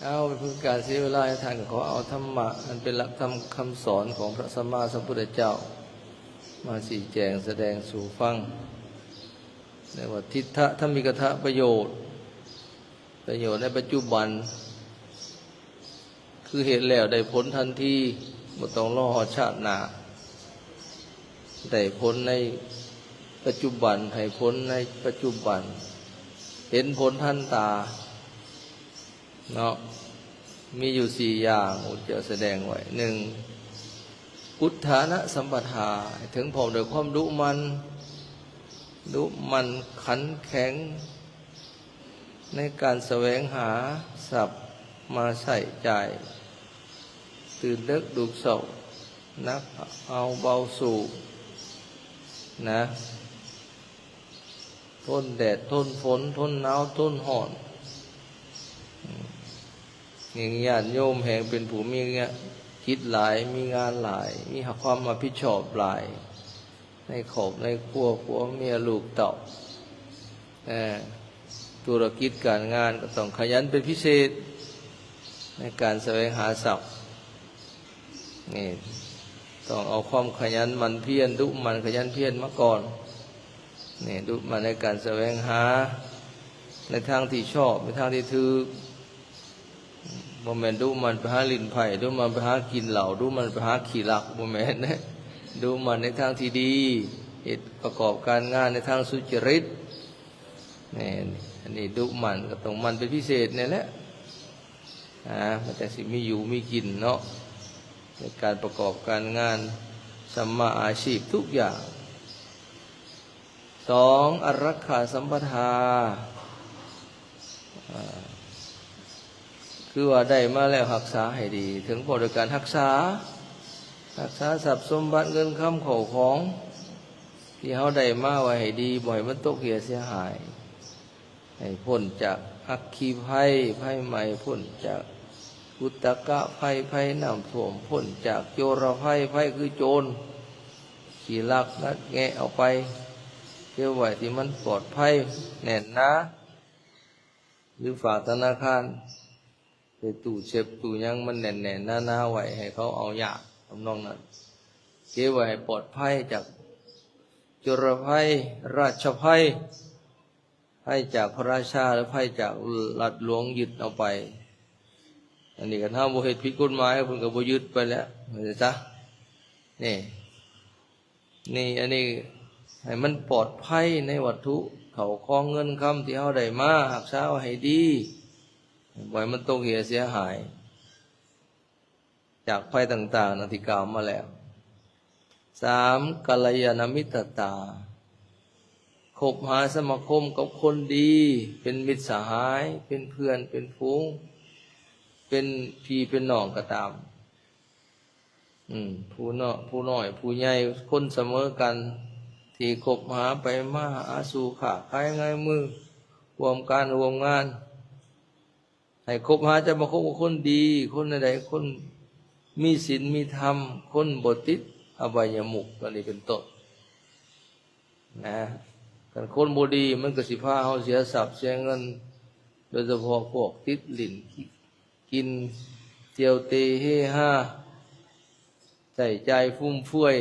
ເອົາ ເພື່ອເປັນການເສຍເວລາໃຫ້ທ່ານ ກໍຂໍເອົາທຳມະ ອັນເປັນຫຼັກທຳຄຳສອນຂອງພະສຳມາສຳພຸດທະເຈົ້າ ມາຊີ້ແຈງສະແດງສູ່ຟັງ ເອີ້ນວ່າ ທິດທະທຳມິກະທະປະໂຫຍດ ປະໂຫຍດໃນປັດຈຸບັນ ຄືເຮັດແລ້ວໄດ້ຜົນທັນທີ ບໍ່ຕ້ອງລໍຮອດຊາດໜ້າ ໄດ້ຜົນໃນປັດຈຸບັນ ໃຫ້ຜົນໃນປັດຈຸບັນ ເຫັນຜົນທັນຕາ ເນາະ ມີຢູ່ສີ່ຢ່າງ ພະພຸດທະເຈົ້າສະແດງໄວ້. ໜຶ່ງ ອຸດຖານະສຳປະທາ ໃຫ້ເຖິງພ້ອມດ້ວຍຄວາມດຸໝັ່ນ ດຸໝັ່ນຂັນແຂງ ໃນການສະແຫວງຫາຊັບມາໃຊ້ຈ່າຍ ຕື່ນເດິກລຸກເຊົ້າ ໜັກເອົາເບົາສູ້ນະ ທົນແດດ ທົນຝົນ ທົນໜາວ ທົນຮ້ອນ. ຍິ່ງຍາດໂຍມແຮ່ງເປັນຜູ້ມີກິດຫຼາຍ ມີງານຫຼາຍ ມີຄວາມຮັບຜິດຊອບຫຼາຍ ໃນຄອບໃນຄົວ ຜົວເມຍລູກເຕົ້າ ເອີ ທຸລະກິດການງານ ກໍຕ້ອງຂະຫຍັນເປັນພິເສດ ໃນການສະແຫວງຫາຊັບ. ນີ້ ຕ້ອງເອົາຄວາມຂະຫຍັນໝັ່ນພຽນ ດຸໝັ່ນຂະຫຍັນພຽນມາກ່ອນ. ນີ້ ດຸໝັ່ນໃນການສະແຫວງຫາ ໃນທາງທີ່ຊອບ ໃນທາງທີ່ຖືກ. ບໍ່ແມ່ນດຸໝັ່ນໄປຫາຫຼິ້ນໄພ້ ດຸໝັ່ນໄປຫາກິນເຫຼົ້າ ດຸໝັ່ນໄປຫາຂີ້ລັກ ບໍ່ແມ່ນ. ດຸໝັ່ນໃນທາງທີ່ດີ ເຮັດປະກອບການງານໃນທາງສຸຈລິດ. ແມ່ນ ອັນນີ້ດຸໝັ່ນກໍຕ້ອງໝັ່ນເປັນພິເສດນີ້ແຫຼະ ອາ ມັນຈັ່ງຊິມີຢູ່ມີກິນເນາະ ໃນການປະກອບການງານ ສຳມາອາຊີບທຸກຢ່າງ. ສອງ ອາລັກຂາສຳປະທາ ອາ ຄືວ່າໄດ້ມາແລ້ວຮັກສາໃຫ້ດີ ເຖິງພ້ອມດ້ວຍການຮັກສາ ຮັກສາຊັບສົມບັດເງິນຄຳເຂົ້າຂອງ ທີ່ເຮົາໄດ້ມາໄວ້ໃຫ້ດີ ບໍ່ໃຫ້ມັນຕົກເຫຍເສຍຫາຍ ໃຫ້ພົ້ນຈາກອັກຄີໄພ ໄຟໄໝ້ ພົ້ນຈາກອຸດຕະກະໄພ ໄພນ້ຳຖ້ວມ ພົ້ນຈາກໂຈລະໄພ ໄພຄືໂຈນ ຂີ້ລັກງັດແງະເອົາໄປ ເກັບໄວ້ທີ່ມັນປອດໄພແໜ້ນໜາ ຫຼື ຝາກທະນາຄານ ໃສ່ຕູ້ເຊັບຕູ້ຫຍັງມັນແໜ້ນໆໜາໆໄວ້ ໃຫ້ເຂົາເອົາຍາກ ທຳນອງນັ້ນ ເກັບໄວ້ໃຫ້ປອດໄພຈາກໂຈລະໄພ ລາຊະໄພ ໄພຈາກພະລາຊາ ຫຼື ໄພຈາກລັດຫຼວງຍຶດເອົາໄປ. ອັນນີ້ຄັນເຮົາບໍ່ເຮັດຜິດກົດໝາຍ ເພິ່ນກໍບໍ່ຍຶດໄປແລ້ວ ວ່າຊັ້ນຊະ. ນີ້ ນີ້ ອັນນີ້ໃຫ້ມັນປອດໄພໃນວັດຖຸເຂົ້າຂອງເງິນຄຳທີ່ເຮົາໄດ້ມາ ຮັກສາໄວ້ໃຫ້ດີ ບໍ່ໃຫ້ມັນຕົກເຫຍເສຍຫາຍ ຈາກໄພຕ່າງໆ ດັ່ງທີ່ກ່າວມາແລ້ວ. ສາມ ກັນລະຍານະມິດຕະຕາ ຄົບຫາສະມາຄົມກັບຄົນດີ ເປັນມິດສະຫາຍ ເປັນເພື່ອນ ເປັນຝູງ ເປັນພີ່ເປັນນ້ອງກໍຕາມ ອືມ ຜູ້ເນາະ ຜູ້ນ້ອຍ ຜູ້ໃຫຍ່ ຄົນສະເໝີກັນ ທີ່ຄົບຫາໄປມາຫາສູ່ ຄ້າຂາຍງາຍມື ຮ່ວມການຮ່ວມງານ ໃຫ້ຄົບຫາຈະມາຄົບກັບຄົນດີ ຄົນໃດໆ ຄົນມີສິນມີທຳ ຄົນບໍ່ຕິດອະບາຍະມຸກ ອັນນີ້ເປັນຕົ້ນນະ. ຄັນຄົນບໍ່ດີ ມັນກໍຊິພາເຮົາເສຍຊັບເສຍເງິນ ໂດຍສະເພາະພວກຕິດຫຼິ້ນ ກິນ ທ່ຽວເຕະເຮຮາ ໃຊ້ຈ່າຍຟຸມເຟືອຍ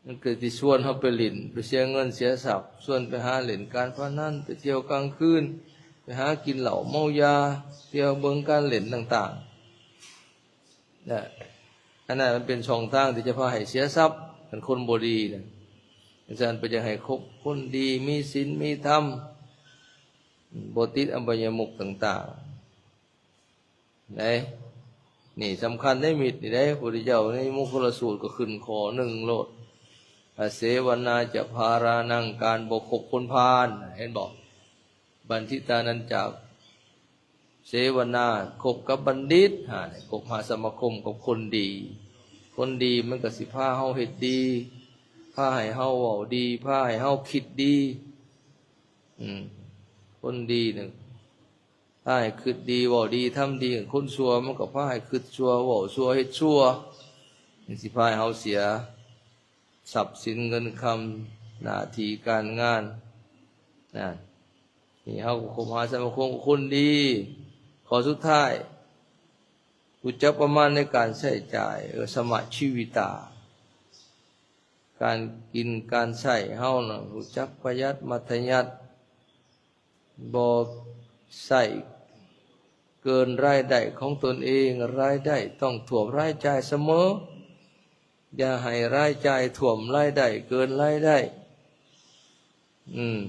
ມັນກໍຊິຊວນເຮົາໄປຫຼິ້ນ ໄປເສຍເງິນເສຍຊັບ ຊວນໄປຫາຫຼິ້ນການພະນັນ ໄປທ່ຽວກາງຄືນ ໄປຫາກິນເຫຼົ້າເມົາຢາ ທ່ຽວເບິ່ງການຫຼິ້ນຕ່າງໆນະ. ອັນນັ້ນມັນເປັນຊ່ອງທາງທີ່ຈະພາໃຫ້ເສຍຊັບ ຄັນຄົນບໍ່ດີນະ. ຈັ່ງຊັ້ນ ເພິ່ນຢາກໃຫ້ຄົບຄົນດີ ມີສິນມີທຳ ບໍ່ຕິດອະບາຍະມຸກຕ່າງໆ ເດ້ ນີ້ສຳຄັນເດ້ ມິດນີ້ເດ້. ພະພຸດທະເຈົ້າໃນມົງຄົນລະສູດກໍຂຶ້ນຂໍ້ໜຶ່ງໂລດ ອະເສວະນາຈະພາລານັງ ການບໍ່ຄົບຄົນພານ ເຫັນບໍ່? ບັນທິຕານັນຈາ ເສວະນາ ຄົບກັບບັນດິດ ຫາ ຄົບຫາສະມາຄົມກັບຄົນດີ. ຄົນດີມັນກໍຊິພາເຮົາເຮັດດີ ພາໃຫ້ເຮົາເວົ້າດີ ພາໃຫ້ເຮົາຄິດດີ ອືມ ຄົນດີນີ້ ພາໃຫ້ຄິດດີ ເວົ້າດີ ທຳດີ. ຄົນຊົ່ວມັນກໍພາໃຫ້ຄິດຊົ່ວ ເວົ້າຊົ່ວ ເຮັດຊົ່ວ ມັນຊິພາໃຫ້ເຮົາເສຍຊັບສິນເງິນຄຳ ໜ້າທີ່ການງານນະ. ນີ້ເຮົາກໍຄົບຫາສະມາຄົມກັບຄົນດີ ຄ ຂໍ້ສຸດທ້າຍ ຮູ້ຈັກປະມານໃນການໃຊ້ຈ່າຍ ເອີ ສະມະຊີວິຕາ ການກິນການໃຊ້ເຮົານັ້ນ ຮູ້ຈັກປະຢັດມັດທະຍັດ ບໍ່ໃຊ້ເກີນລາຍໄດ້ຂອງຕົນເອງ, ລາຍໄດ້ຕ້ອງຖ້ວມລາຍຈ່າຍສະເໝີ, ຢ່າໃຫ້ລາຍຈ່າຍຖ້ວມລາຍໄດ້ເກີນລາຍໄດ້. ອືມ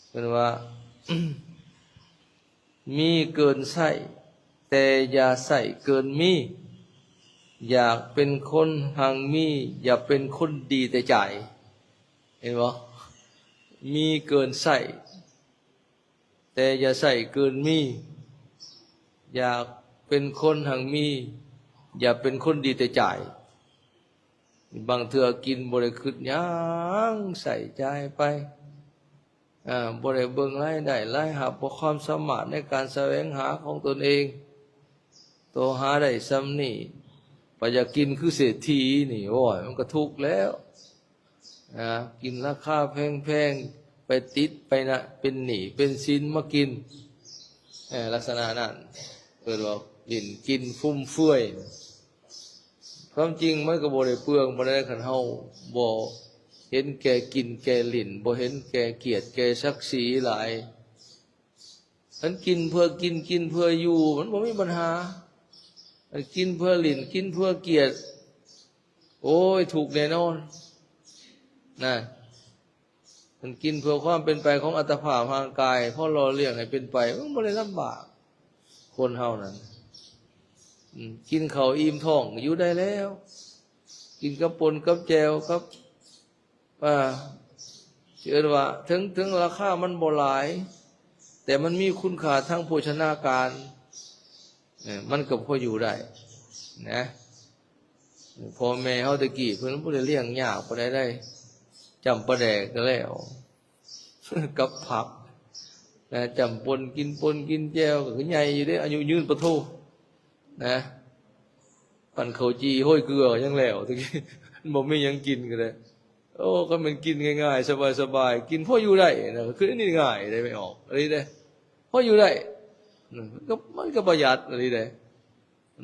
ເພິ່ນວ່າ ມີເກີນໃຊ້ ແຕ່ຢ່າໃຊ້ເກີນມີ, ຢາກເປັນຄົນຮັ່ງມີ ຢ່າເປັນຄົນດີແຕ່ຈ່າຍ. ເຫັນບໍ່? ມີເກີນໃຊ້ ແຕ່ຢ່າໃຊ້ເກີນມີ, ຢາກເປັນຄົນຮັ່ງມີ ຢ່າເປັນຄົນດີແຕ່ຈ່າຍ. ບາງເທື່ອກິນບໍ່ໄດ້ຄິດຫຍັງ ໃຊ້ຈ່າຍໄປ ອາ ບໍ່ໄດ້ເບິ່ງລາຍໄດ້ລາຍຮັບ ບໍ່ຄວາມສາມາດໃນການສະແຫວງຫາຂອງຕົນເອງ, ໂຕຫາໄດ້ສ່ຳນີ້ ໄປຢາກກິນຄືເສດຖີນີ້ ໂອ້ຍ ມັນກໍທຸກແລ້ວ ອາ ກິນລາຄາແພງໆ ໄປຕິດໄປນະ ເປັນໜີ້ເປັນສິນມາກິນ ເອີ ລັກສະນະນັ້ນ ເອີ້ນວ່າຫຼິ້ນກິນຟຸມເຟືອຍ. ຄວາມຈິງມັນກໍບໍ່ໄດ້ເປືອງປານໃດ ຄັນເຮົາບໍ່ເຫັນແກ່ກິນແກ່ຫຼິ້ນ, ບໍ່ເຫັນແກ່ກຽດແກ່ສັກສີຫຼາຍ. ຄັນກິນເພື່ອກິນ, ກິນເພື່ອຢູ່, ມັນບໍ່ມີບັນຫາ. ຄັນກິນເພື່ອຫຼິ້ນ, ກິນເພື່ອກຽດ, ໂອ້ຍ ທຸກແນ່ນອນນະ. ມັນກິນເພື່ອຄວາມເປັນໄປຂອງອັດຕະພາບຮ່າງກາຍ, ພໍຫຼໍ່ລ້ຽງໃຫ້ເປັນໄປ, ມັນບໍ່ໄດ້ລຳບາກ. ຄົນເຮົານັ້ນ ອືມ ກິນເຂົ້າອີ່ມທ້ອງຢູ່ໄດ້ແລ້ວ, ກິນກັບປົ່ນກັບແຈ່ວ ກັບ ອ່າ ຊິເອີ້ນວ່າ ເຖິງ ເຖິງລາຄາມັນບໍ່ຫຼາຍ ແຕ່ມັນມີຄຸນຄ່າທາງໂພຊະນາການ, ເອີ ມັນກໍພໍຢູ່ໄດ້ນະ. ພໍ່ແມ່ເຮົາແຕ່ກີ້ເພິ່ນບໍ່ໄດ້ລ້ຽງຍາກປານໃດໃດ, ຈ້ຳປາແດກກໍແລ້ວ ກັບຜັກນະ, ຈ້ຳປົ່ນ ກິນປົ່ນກິນແຈ່ວ ກໍຄືໃຫຍ່ຢູ່ເດ້, ອາຍຸຍືນປະໂທນະ. ປັ້ນເຂົ້າຈີ່ໂຮຍເກືອກໍຍັງແລ້ວ, ແຕ່ກີ້ບໍ່ມີຫຍັງກິນກໍໄດ້. ໂອ້ ຄັນແມ່ນກິນງ່າຍໆ ສະບາຍໆ ກິນພໍຢູ່ໄດ້ນະ, ຄືອັນນີ້ງ່າຍໄດ໋ ແມ່ອອກ ອັນນີ້ເດ້ ພໍຢູ່ໄດ້ ມັນກໍ ມັນກໍປະຢັດອັນນີ້ເດ້.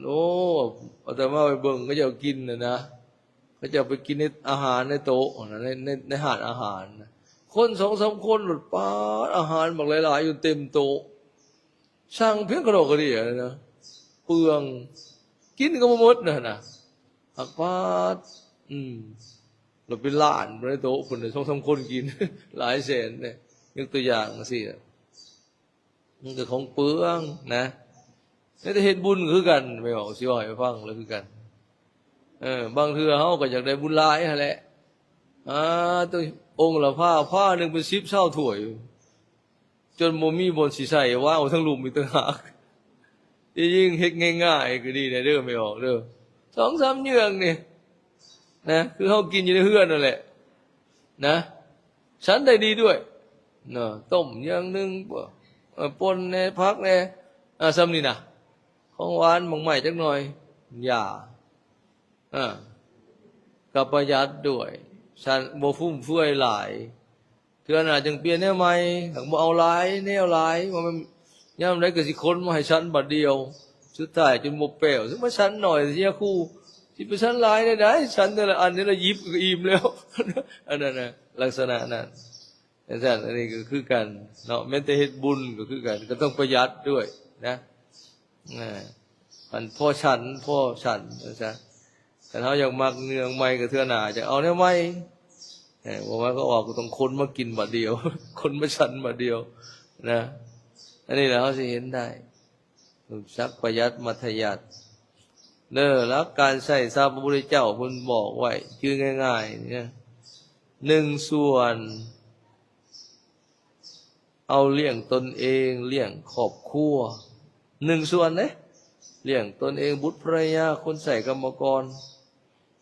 ໂອ້ ອາດຕະມາໄປເບິ່ງເຂົາເຈົ້າກິນນະນະ, ເຂົາເຈົ້າໄປກິນໃນອາຫານໃນໂຕະນະ, ໃນ ໃນ ໃນຮ້ານອາຫານນະ, ຄົນສອງສາມຄົນໂລດ ປາດ ອາຫານບັກຫຼາຍໆຢູ່ເຕັມໂຕະ, ສັ່ງພຽງຂະດອກກະເດຍນະ, ເປືອງ, ກິນກໍບໍ່ໝົດນະນະ, ຫາກປາດ ອືມ ລະເປັນລ້ານໃນໂຕະພຸ້ນນະ, ສອງສາມຄົນກິນ ຫຼາຍແສນເດ້. ຍົກຕົວຢ່າງຈັ່ງຊີ້ນະ, ມັນກໍຂອງເປືອງນະ. ແຕ່ເຮັດບຸນກໍຄືກັນ, ແມ່ນບໍ່? ຊິເວົ້າໃຫ້ຟັງລະຄືກັນ. ເອີ ບາງເທື່ອເຮົາກໍຢາກໄດ້ບຸນຫຼາຍຫັ້ນແຫຼະ, ອາ ໂຕ ອົງລະພາ ພາໜຶ່ງເປັນສິບຊາວຖ້ວຍ ຈົນບໍ່ມີບ່ອນຊິໃສ່, ວາງໄວ້ເທິງລຸ່ມອີກຕ່າງຫາກ. ທີ່ຈິງເຮັດງ່າຍໆກໍດີແດ່ເດີ ແມ່ອອກເດີ, ສອງສາມເຍືອງນີ້ນະ, ຄືເຮົາກິນຢູ່ໃນເຮືອນນັ້ນແຫຼະນະ, ສັນໄດ້ດີດ້ວຍເນາະ. ຕົ້ມເຍືອງໜຶ່ງ, ເອີ ປົ່ນແດ່, ຜັກແດ່ ອາ ສ່ຳນີ້ນະ, ຂອງຫວານ ໝາກໄມ້ຈັກໜ່ອຍ, ຢາ ອາ ກໍປະຢັດດ້ວຍ, ສັນ ບໍ່ຟຸມເຟືອຍຫຼາຍ. ເທື່ອໜ້າຈຶ່ງປ່ຽນແນວໃໝ່, ຫາກບໍ່ເອົາຫຼາຍ ແນວຫຼາຍ, ວ່າມັນຍາມໃດກໍຊິຂົນມາໃຫ້ສັນບາດດຽວ, ສຸດທ້າຍຈົນບໍ່ແປ້ວ. ຊິມາສັນໜ້ອຍເສຍຄູ່, ຊິໄປສັນຫຼາຍໄດ້ໃດ? ສັນແຕ່ລະອັນ ແຕ່ລະຫຍິບກໍອີ່ມແລ້ວ. ອັນນັ້ນນະ, ລັກສະນະນັ້ນ. ຈັ່ງຊັ້ນ ອັນນີ້ກໍຄືກັນເນາະ, ແມ່ນແຕ່ເຮັດບຸນກໍຄືກັນ, ກໍຕ້ອງປະຢັດດ້ວຍນະ. ອາ ມັນພໍສັນ ພໍສັນວ່າຊະ. ຄັນເຮົາຢາກມັກເລື່ອງໃໝ່ກໍເທື່ອໜ້າຈະເອົາແນວໃໝ່, ເອີ ບໍ່ວ່າກໍອອກ ກໍຕ້ອງຂົນມາກິນບາດດຽວ, ຂົນມາສັນບາດດຽວນະ. ອັນນີ້ລະເຮົາຊິເຫັນໄດ້ ຮູ້ຈັກປະຢັດມັດທະຍັດເດີ. ຫຼັກການໃຊ້ຊັບ ພະພຸດທະເຈົ້າເພິ່ນບອກໄວ້ ຈື່ງ່າຍໆນີ້ນະ, ໜຶ່ງສ່ວນ ເອົາລ້ຽງຕົນເອງ, ລ້ຽງຄອບຄົວ ໜຶ່ງສ່ວນເດ້, ລ້ຽງຕົນເອງ, ບຸດພະລະຍາ, ຄົນໃຊ້, ກຳມະກອນ,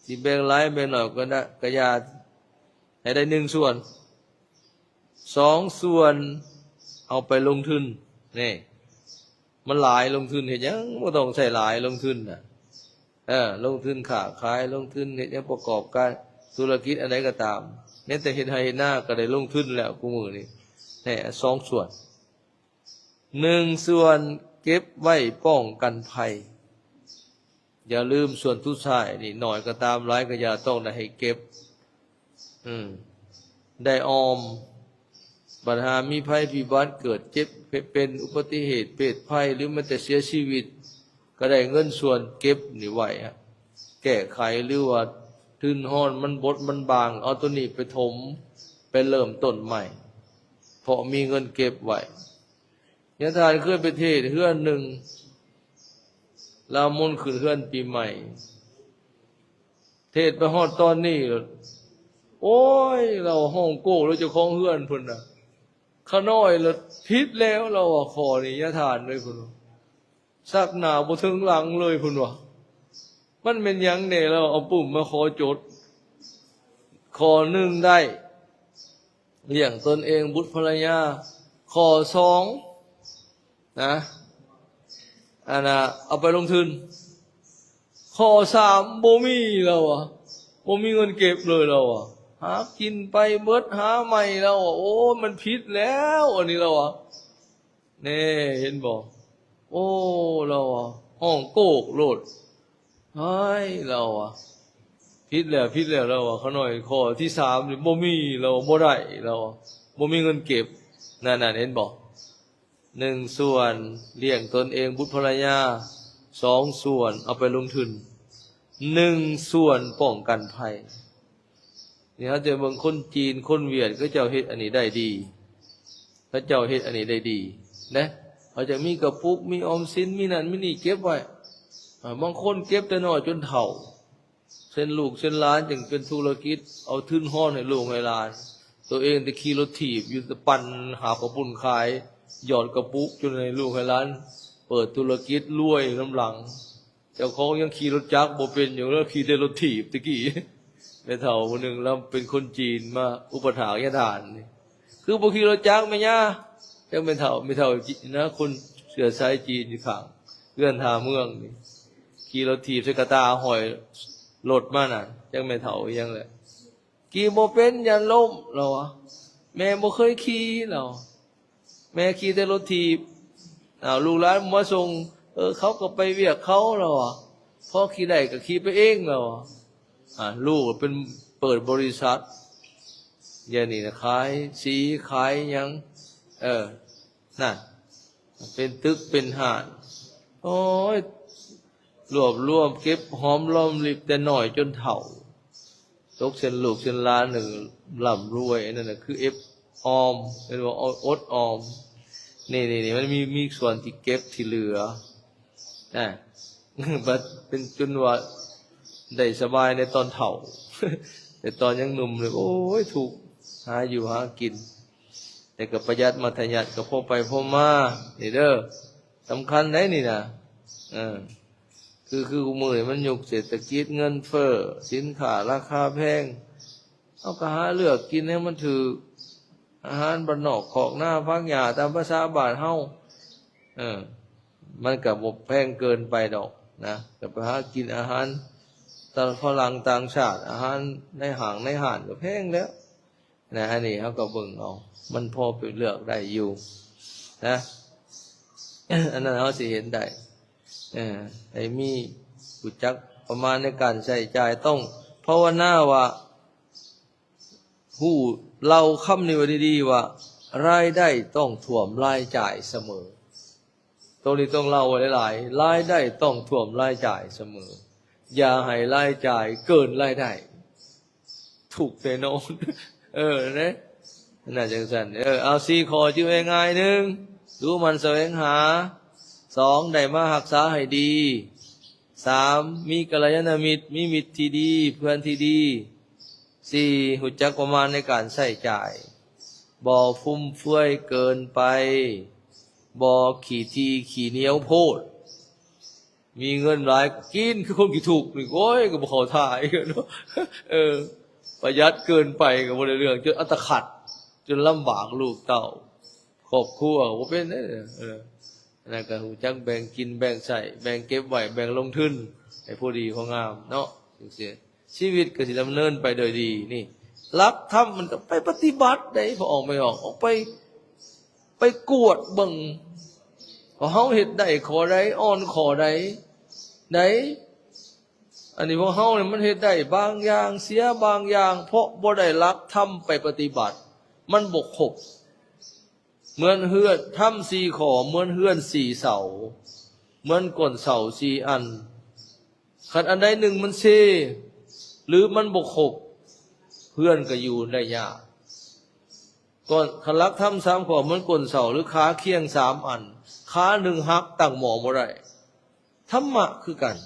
ຊິແບ່ງຫຼາຍແບ່ງໜ້ອຍກໍໄດ້ ກໍຢ່າ, ໃຫ້ໄດ້ໜຶ່ງສ່ວນ. ສອງສ່ວນ ເອົາໄປລົງທຶນ. ນີ້ ມັນຫຼາຍ, ລົງທຶນເຮັດຫຍັງ? ບໍ່ຕ້ອງໃຊ້ຫຼາຍ, ລົງທຶນນະ. ເອີ ລົງທຶນຄ້າຂາຍ, ລົງທຶນເຮັດຫຍັງ, ປະກອບການທຸລະກິດອັນໃດກໍຕາມ, ແມ້ແຕ່ເຮັດໄຮ່ເຮັດນາກໍໄດ້ລົງທຶນແລ້ວ ຄູ່ມື້ນີ້. ແທ້ ສອງສ່ວນ, ໜຶ່ງສ່ວນ ເກັບໄວ້ປ້ອງກັນໄພ. ຢ່າລືມສ່ວນສຸດທ້າຍນີ້ ໜ້ອຍກໍຕາມ ຫຼາຍກໍຢ່າ ຕ້ອງໄດ້ໃຫ້ເກັບ ອືມ ໄດ້ອອມ. ບັດຫາມີໄພພິບັດ ເກີດເຈັບເປັນ ອຸບັດຕິເຫດເພດໄພ ຫຼືແມ່ນແຕ່ເສຍຊີວິດ ກໍໄດ້ເງິນສ່ວນເກັບນີ້ໄວ້ ແກ້ໄຂ ຫຼືວ່າທຶນຮອນມັນບົດມັນບາງ ເອົາໂຕນີ້ໄປຖົມ ໄປເລີ່ມຕົ້ນໃໝ່ ເພາະມີເງິນເກັບໄວ້. ຍາທ່ານເຄີຍໄປເທດເຮືອນໜຶ່ງ ລາມົນຂຶ້ນເຮືອນປີໃໝ່ ເທດໄປຮອດຕອນນີ້ ໂອ້ຍ ລາວຮ້ອງໂກ້ລະ ເຈົ້າຂອງເຮືອນເພິ່ນນະ. ຂ້ານ້ອຍລະຜິດແລ້ວ ລາວວ່າ ຂໍ້ນີ້ຍາທ່ານເອີຍ ເພິ່ນວ່າ ຊັກໜ້າບໍ່ເຖິງຫຼັງເລີຍ ເພິ່ນວ່າ. ມັນແມ່ນຫຍັງແດ່? ລາວເອົາປຶ້ມມາຂໍຈົດ ຂໍ້ໜຶ່ງໄດ້ ລ້ຽງຕົນເອງ ບຸດ ພັນລະຍາ. ຂໍ້ສອງນະ ອັນນ່າ ເອົາໄປລົງທຶນ. ຂໍ້ສາມ ບໍ່ມີ ລາວວ່າ ບໍ່ມີເງິນເກັບເລີຍ ລາວວ່າ ຫາກິນໄປເບິດ ຫາໃໝ່ ລາວວ່າ. ໂອ້ ມັນຜິດແລ້ວ ອັນນີ້ ລາວວ່າ. ແນ່ ເຫັນບໍ່? ໂອ້ ລາວວ່າ ຮ້ອງໂກກໂລດ. ຫາຍ ລາວວ່າ ຜິດແລ້ວ ຜິດແລ້ວ ລາວວ່າ. ຂ້ານ້ອຍ ຂໍ້ທີສາມນີ້ບໍ່ມີ ລາວວ່າ ບໍ່ໄດ້ ລາວວ່າ ບໍ່ມີເງິນເກັບ. ນັ້ນໆ ເຫັນບໍ່? ໜຶ່ງສ່ວນລ້ຽງຕົນເອງ ບຸດ ພັນລະຍາ, ສອງສ່ວນເອົາໄປລົງທຶນ, ໜຶ່ງສ່ວນປ້ອງກັນໄພ. ນີ້ເຮົາຈະເບິ່ງຄົນຈີນ ຄົນຫວຽດ ເຂົາເຈົ້າເຮັດອັນນີ້ໄດ້ດີ, ເຂົາເຈົ້າເຮັດອັນນີ້ໄດ້ດີນະ. ເຂົາຈະມີກະປຸກ ມີອອມສິນ ມີນັ້ນມີນີ້ເກັບໄວ້. ອາ ບາງຄົນເກັບແຕ່ນ້ອຍຈົນເຖົ້າ ເຊັ່ນລູກເຊັ່ນຫຼານຈຶ່ງເປັນທຸລະກິດ ເອົາທຶນຮອນໃຫ້ລູກໃຫ້ຫຼານ, ໂຕເອງແຕ່ຂີ່ລົດຖີບຢູ່ ແຕ່ປັ່ນຫາບເຂົ້າປຸ້ນຂາຍ ຢອດກະປຸກຈົນໃຫ້ລູກໃຫ້ຫຼານເປີດທຸລະກິດລວຍນຳຫຼັງ. ເຈົ້າຂອງຍັງຂີ່ລົດຈັກບໍ່ເປັນຢູ່ ລາວຂີ່ແຕ່ລົດຖີບແຕ່ກີ້. ແມ່ເຖົ້າຜູ້ໜຶ່ງ ລາວເປັນຄົນຈີນມາອຸປະຖາກຍາທ່ານນີ້ ຄືບໍ່ຂີ່ລົດຈັກແມ່ຍ່າ? ຈັກແມ່ເຖົ້າ ແມ່ເຖົ້ານະ ຄົນເຊື້ອສາຍຈີນຢູ່ຂ້າງເຮືອນທ່າເມືອງນີ້ ຂີ່ລົດຖີບໃສ່ກະຕ່າຫ້ອຍລົດມານັ້ນ ຈັກແມ່ເຖົ້າອີ່ຫຍັງແຫຼະ. ຂີ່ບໍ່ເປັນ ຢ້ານລົ້ມ ລາວວ່າ ແມ່ບໍ່ເຄີຍຂີ່ ລາວ ແມ່ຂີ່ແຕ່ລົດຖີບ. ອ້າວ ລູກຫຼານມາສົ່ງ ເອີ ເຂົາກໍໄປວຽກເຂົາ ລາວວ່າ ພໍຂີ່ໄດ້ກໍຂີ່ໄປເອງ ລາວວ່າ. ອ່າ ລູກເປັນ ເປີດບໍລິສັດ ດຽວນີ້ນະ ຂາຍສີ ຂາຍຫຍັງ ເອີ ນັ້ນ ເປັນຕຶກເປັນຮ້ານ. ໂອ້ຍ ລວບລວມເກັບຫອມລອມລິບແຕ່ນ້ອຍຈົນເຖົ້າ ຕົກເຊັ່ນລູກເຊັ່ນຫຼານນີ້ ລ່ຳລວຍ. ອັນນັ້ນນະຄືເກັບອອມ ເອີ້ນວ່າອົດອອມ. ນີ້ໆໆ ມັນມີ ມີສ່ວນທີ່ເກັບທີ່ເຫຼືອນະ ບັດເປັນຈົນວ່າໄດ້ສະບາຍໃນຕອນເຖົ້າ ແຕ່ຕອນຍັງໜຸ່ມນີ້ ໂອ້ຍ ທຸກ ຫາຢູ່ຫາກິນ. ແຕ່ກໍປະຢັດມັດທະຍັດກໍພໍໄປພໍມາ ນີ້ເດີ ສຳຄັນໃດນີ້ນະ. ເອີ ຄື ຄືມື້ນີ້ມັນຍຸກເສດຖະກິດເງິນເຟີ້ ສິນຄ້າລາຄາແພງ ເຮົາກໍຫາເລືອກກິນໃຫ້ມັນຖືກ ອາຫານບ້ານນອກຄອກນາຜັກຫຍ້າຕາມພາສາບ້ານເຮົາ. ເອີ ມັນກໍບໍ່ແພງເກີນໄປດອກນະ ກໍໄປຫາກິນອາຫານຕາຝຣັ່ງຕ່າງຊາດ ອາຫານໃນຫ້າງໃນຮ້ານກໍແພງແລ້ວ ນະ. ອັນນີ້ເຮົາກໍເບິ່ງເອົາ ມັນພໍໄປເລືອກໄດ້ຢູ່ນະ ອັນນັ້ນເຮົາຊິເຫັນໄດ້. ເອີ ໃຫ້ມີ ຮູ້ຈັກປະມານໃນການໃຊ້ຈ່າຍ ຕ້ອງພາວະນາວ່າ ຮູ້ເຫຼົ່າຄຳນີ້ໄວ້ດີໆ ວ່າ ລາຍໄດ້ຕ້ອງຖ້ວມລາຍຈ່າຍສະເໝີ. ໂຕນີ້ຕ້ອງເລົ່າໄວ້ຫຼາຍໆ ລາຍໄດ້ຕ້ອງຖ້ວມລາຍຈ່າຍສະເໝີ ຢ່າໃຫ້ລາຍຈ່າຍເກີນລາຍໄດ້ ທຸກແນ່ນອນ. ເອີ ເດ້ ໜ້າຈັ່ງຊັ້ນ. ເອີ ເອົາສີ່ຂໍ້ຈື່ງ່າຍໆ ໜຶ່ງ ດູໝັ່ນສະແຫວງຫາ, ສອງ ໄດ້ມາຮັກສາໃຫ້ດີ, ສາມ ມີກັນລະຍານະມິດ ມີມິດທີ່ດີ ເພື່ອນທີ່ດີ, ສີ່ ຮູ້ຈັກປະມານໃນການໃຊ້ຈ່າຍ, ບໍ່ຟຸມເຟືອຍເກີນໄປ, ບໍ່ຂີ້ຖີ່ຂີ້ໜຽວໂພດ. ມີເງິນຫຼາຍກໍກິນຄືຄົນຂີ້ທຸກນີ້ ໂອ້ຍ ກໍບໍ່ເຂົ້າທ່າອີກເນາະ. ເອີ ປະຢັດເກີນໄປກໍບໍ່ໄດ້ເລື່ອງ ຈົນອັດຕະຂັດ ຈົນລຳບາກລູກເຕົ້າ ຄອບຄົວ ບໍ່ເປັນເດ້. ເອີ ອັນນັ້ນກໍຮູ້ຈັກແບ່ງກິນແບ່ງໃຊ້ ແບ່ງເກັບໄວ້ ແບ່ງລົງທຶນໃຫ້ພໍດີພໍງາມເນາະ ຈັ່ງຊີ້ ຊີວິດກໍຊິດຳເນີນໄປໂດຍດີ. ນີ້ຫຼັກທຳ ມັນກໍໄປປະຕິບັດໄດ໋ ພໍອອກໄປອອກ ອອກໄປ ໄປກວດເບິ່ງ ເພາະເຮົາເຮັດໄດ້ຂໍ້ໃດ ອ່ອນຂໍ້ໃດ ໃດ ອັນນີ້ພວກເຮົານີ້ມັນເຮັດໄດ້ບາງຢ່າງ ເສຍບາງຢ່າງ ເພາະບໍ່ໄດ້ຫຼັກທຳໄປປະຕິບັດ ມັນບໍ່ຄົບ. ເໝືອນເຮືອນ ທຳສີ່ຂໍ້ ເໝືອນເຮືອນສີ່ເສົາ ເໝືອນກົ້ນເສົາສີ່ອັນ. ຄັນອັນໃດໜຶ່ງມັນເຊ ຫຼືມັນບໍ່ຄົບ ເຮືອນກໍຢູ່ໄດ້ຍາກ. ກ່ອນ ຄັນຫຼັກທຳສາມຂໍ້ ເໝືອນກົ້ນເສົາ ຫຼືຂາຄຽງສາມອັນ ຂາໜຶ່ງຫັກ ຕັ້ງໝໍ້ບໍ່ໄດ້. ທຳມະຄືກັນ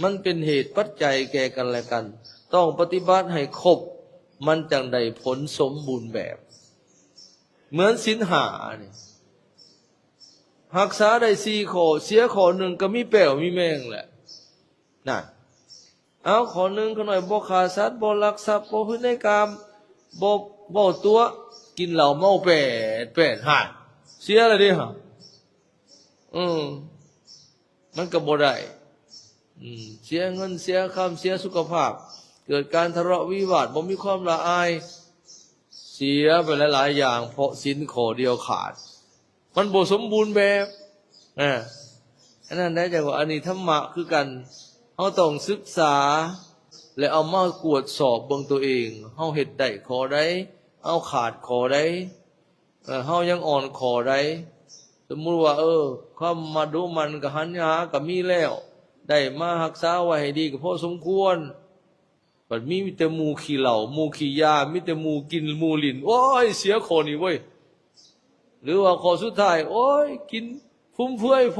ມັນເປັນເຫດປັດໄຈແກ່ກັນແລະກັນ ຕ້ອງປະຕິບັດໃຫ້ຄົບ ມັນຈັ່ງໄດ້ຜົນສົມບູນແບບ. ເໝືອນສິນຫ້ານີ້ ຮັກສາໄດ້ສີ່ຂໍ້ ເສຍຂໍ້ໜຶ່ງກໍມີແປ້ວມີແມງແຫຼະ ນະ. ເອົາ ຂໍ້ໜຶ່ງ ຂ້ານ້ອຍບໍ່ຂ້າສັດ ບໍ່ລັກຊັບ ບໍ່ຜິດໃນກາມ ບໍ່ເວົ້າຕົວະ ກິນເຫຼົ້າເມົາແປດແປດ ຫັ້ນ ເສຍແລ້ວເດ້ຫັ້ນ. ເອີ ມັນກໍບໍ່ໄດ້ ອືມ ເສຍເງິນເສຍຄຳ ເສຍສຸຂະພາບ ເກີດການທະເລາະວິວາດ ບໍ່ມີຄວາມລະອາຍ ເສຍໄປຫຼາຍໆຢ່າງ ເພາະສິນຂໍ້ດຽວຂາດ ມັນບໍ່ສົມບູນແບບ ອາ ອັນນັ້ນໄດ້ ຈັ່ງວ່າອັນນີ້ທຳມະຄືກັນ ເຮົາຕ້ອງສຶກສາ ແລະ ເອົາມາກວດສອບເບິ່ງຕົວເອງ ເຮົາເຮັດໄດ້ຂໍ້ໃດ ເຮົາຂາດຂໍ້ໃດ ເອີ ເຮົາຍັງອ່ອນຂໍ້ໃດ. ສົມມຸດວ່າ ເອີ ຄວາມມາດຸໝັ່ນກະຫັນຫາກະມີແລ້ວ ໄດ້ມາຮັກສາໄວ້ໃຫ້ດີກໍພໍສົມຄວນ. ບັດມີ ມີແຕ່ໝູ່ຂີ້ເຫຼົ້າ ໝູ່ຂີ້ຢາ ມີແຕ່ໝູ່ກິນ ໝູ່ຫຼິ້ນ ໂອ້ຍ ເສຍຂໍ້ນີ້ເວີຍ. ຫຼືວ່າຂໍ້ສຸດທ້າຍ ໂອ້ຍ ກິນຟຸມເຟືອຍໂພ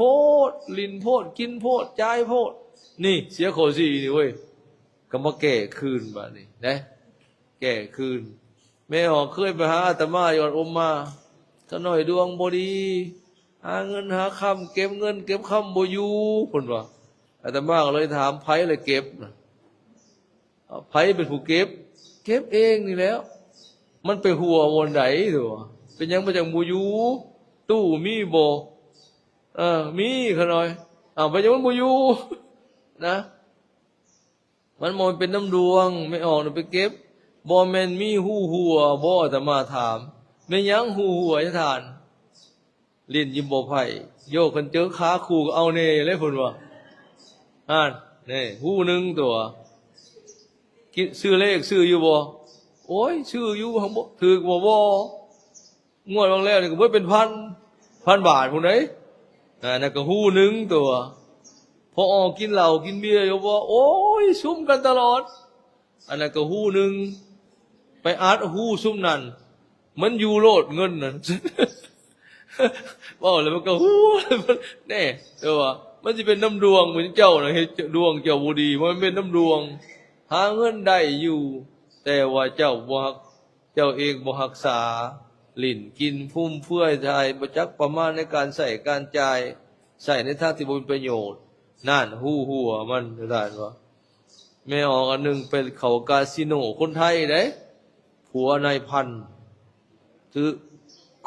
ດ ຫຼິ້ນໂພດ ກິນໂພດ ຈ່າຍໂພດ ນີ້ ເສຍຂໍ້ສີ່ນີ້ເວີຍ. ກໍມາແກ້ຄືນບາດນີ້ນະ ແກ້ຄືນ. ແມ່ອອກເຄີຍໄປຫາອາດຕະມາຢູ່ວັດອົມມາ ຂ້ານ້ອຍດວງບໍ່ດີ ຫາເງິນຫາຄຳ ເກັບເງິນເກັບຄຳບໍ່ຢູ່ ເພິ່ນວ່າ. ອາດຕະມາກໍເລີຍຖາມ ໃຜລະເກັບນະ? ໃຜເປັນຜູ້ເກັບ? ເກັບເອງນີ້ແຫຼ້ວ. ມັນໄປຮົ່ວບ່ອນໃດຕົວະ? ເປັນຫຍັງມັນຈັ່ງບໍ່ຢູ່? ຕູ້ມີບໍ່? ເອີ ມີຂ້ານ້ອຍ. ອ້າວ ເປັນຫຍັງມັນບໍ່ຢູ່ນະ? ມັນບໍ່ແມ່ນເປັນນຳດວງ ແມ່ອອກນະໄປເກັບ. ບໍ່ແມ່ນມີຮູຮົ່ວບໍ່? ອາດຕະມາຖາມ. ແມ່ນຫຍັງຮູຮົ່ວ ຍາທ່ານ? ຫຼິ້ນຢູ່ບໍ່ໄພ້ ໂຍ ຄັນເຈີຂາຄູ່ກໍເອົາແນ່ເລີຍ ເພິ່ນວ່າ. ຫັ້ນ ນີ້ ຮູໜຶ່ງຕົວະ. ກິ ຊື້ເລກຊື້ຢູ່ບໍ່? ໂອ້ຍ ຊື້ຢູ່ ຫັກບໍ່ ຖືກບໍ່? ບໍ່. ງວດວ່າງແລ້ວນີ້ກໍເບິດເປັນພັນ ພັນບາດພຸ້ນເດ້. ອັນນັ້ນກໍຮູໜຶ່ງຕົວະ. ພໍອອກກິນເຫຼົ້າກິນເບຍຢູ່ບໍ່? ໂອ້ຍ ຊຸມກັນຕະຫຼອດ. ອັນນັ້ນກໍຮູໜຶ່ງ. ໄປອັດຮູຊຸມນັ້ນ ມັນຢູ່ໂລດເງິນນັ້ນ. ເວົ້າແລ້ວມັນກໍຮູ້ ແນ່ ແຕ່ວ່າມັນຊິເປັນນຳດວງ ເປັນເຈົ້ານະເຮັດດວງເຈົ້າບໍ່ດີ ມັນເປັນນຳດວງ. ຫາເງິນໄດ້ຢູ່ ແຕ່ວ່າເຈົ້າບໍ່ຮັກ ເຈົ້າເອງບໍ່ຮັກສາ ຫຼິ້ນກິນຟຸມເຟືອຍ ໃຊ້ບໍ່ຈັກປະມານໃນການໃຊ້ການຈ່າຍ ໃຊ້ໃນທາງທີ່ບໍ່ມີປະໂຫຍດ. ນັ້ນ ຮູຮົ່ວມັນ ທ່ານວ່າ. ແມ່ອອກອັນໜຶ່ງໄປເຂົ້າກາສິໂນຄົນໄທເດ້ ຜົວນາຍພັນ ຖືກ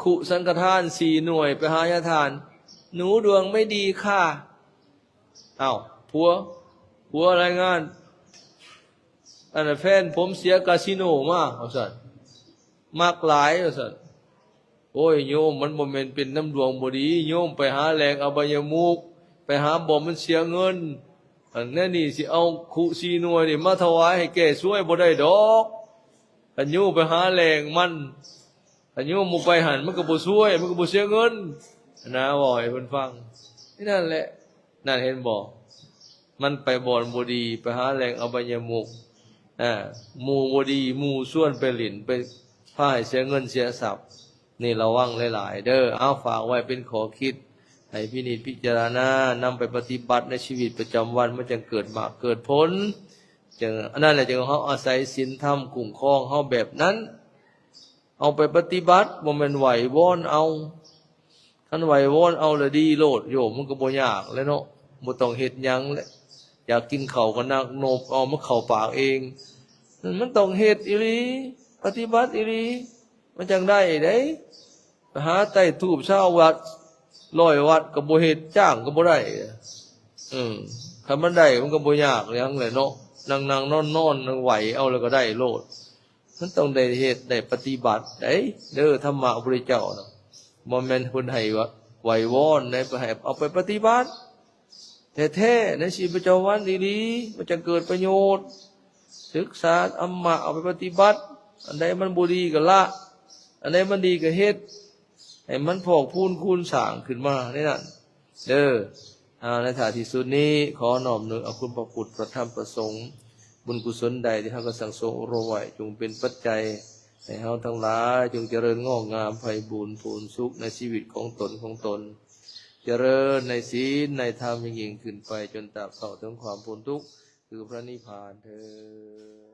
ຄຸສັງຄະທານສີ່ໜ່ວຍ ໄປຫາຍາທ່ານ "หนูดวงไม่ดีค่ะ" ອ້າວ ຜົວ ຜົວລາຍງານ ອັນນັ້ນ "แฟนผมเสียคาสิโนมา" ວ່າຊັ້ນ "มักหลาย" ວ່າຊັ້ນ. ໂອ້ຍ ໂຍມ ມັນບໍ່ແມ່ນເປັນນຳດວງບໍ່ດີ ໂຍມໄປຫາແຫຼ່ງອະບາຍະມຸກ ໄປຫາບ່ອນມັນເສຍເງິນ. ອັນແນວນີ້ຊິເອົາຄຸສີ່ໜ່ວຍນີ້ມາຖວາຍໃຫ້ແກ້ຊວຍບໍ່ໄດ້ດອກ. ຄັນໂຍມໄປຫາແຫຼ່ງມັນ ຄັນໂຍມບໍ່ໄປຫັ້ນ ມັນກໍບໍ່ຊວຍ ມັນກໍບໍ່ເສຍເງິນນະ ເວົ້າໃຫ້ເພິ່ນຟັງ. ນີ້ນັ້ນແຫຼະ ນັ້ນເຫັນບໍ່? ມັນໄປບ່ອນບໍ່ດີ ໄປຫາແຫຼ່ງອະບາຍະມຸກ ອາ ໝູ່ບໍ່ດີ ໝູ່ຊວນໄປຫຼິ້ນ ໄປພາໃຫ້ເສຍເງິນເສຍຊັບ. ນີ້ລະວັງຫຼາຍໆເດີ. ເອົາ ຝາກໄວ້ເປັນຂໍ້ຄິດ ໃຫ້ພິນິດພິຈາລະນາ ນຳໄປປະຕິບັດໃນຊີວິດປະຈຳວັນ ມັນຈັ່ງເກີດໝາກເກີດຜົນ. ຈັ່ງ ອັນນັ້ນແຫຼະ ຈຶ່ງເຮົາອາໄສສິນທຳຄຸ້ມຄອງເຮົາແບບນັ້ນ. ເອົາໄປປະຕິບັດ ບໍ່ແມ່ນໄຫວ້ວອນເອົາ. ຄັນໄຫວ້ວອນເອົາລະດີໂລດໂຍມ ມັນກໍບໍ່ຍາກແຫຼະເນາະ ບໍ່ຕ້ອງເຮັດຫຍັງແຫຼະ. ຢາກກິນເຂົ້າກໍນັກນົບເອົາ ມັນເຂົ້າປາກເອງ. ມັນຕ້ອງເຮັດອີ່ຫຼີ ປະຕິບັດອີ່ຫຼີ ມັນຈັ່ງໄດ້ເດ້. ໄປຫາໄຕ້ທູບຊາວວັດ ຮ້ອຍວັດກໍບໍ່ເຮັດ ຈ້າງກໍບໍ່ໄດ້. ເອີ ຄັນມັນໄດ້ ມັນກໍບໍ່ຍາກຫຍັງແຫຼະເນາະ ນັ່ງໆນອນໆ ນັ່ງໄຫວ້ເອົາແລ້ວກໍໄດ້ໂລດ. ມັນຕ້ອງໄດ້ເຮັດໄດ້ປະຕິບັດໄດ໋ເດີ ທຳມະພະພຸດທະເຈົ້ານະ ບໍ່ແມ່ນເພິ່ນໃຫ້ວ່າ ໂອ ໄຫວ້ວອນໃນ ໃຫ້ເອົາໄປປະຕິບັດແທ້ໆ ໃນຊີວິດປະຈຳວັນອີ່ຫຼີ ມັນຈະເກີດປະໂຫຍດ. ສຶກສາທຳມະ ເອົາໄປປະຕິບັດ, ອັນໃດມັນບໍ່ດີກໍລະ, ອັນໃດມັນດີກໍເຮັດ ໃຫ້ມັນພອກພູນຄູນສ້າງຂຶ້ນມາໃນນັ້ນເດີ. ອາ ໃນທ້າຍທີ່ສຸດນີ້ ຂໍນ້ອມນຶກເອົາຄຸນພະພຸດ ພະທຳ ພະສົງ, ບຸນກຸສົນໃດທີ່ເຮົາກໍສັ່ງສົມອົບຮົມໄວ້ ຈົ່ງເປັນປັດໄຈໃຫ້ເຮົາທັງຫຼາຍ ຈົ່ງຈະເລີນງອກງາມ ໄພບູນພູນສຸກໃນຊີວິດຂອງຕົນຂອງຕົນ, ຈະເລີນໃນສິນໃນທຳຍິ່ງໆຂຶ້ນໄປ ຈົນຕາບເທົ່າເຖິງຄວາມພົ້ນທຸກ ຄືພະນິບພານເທີ້ນ.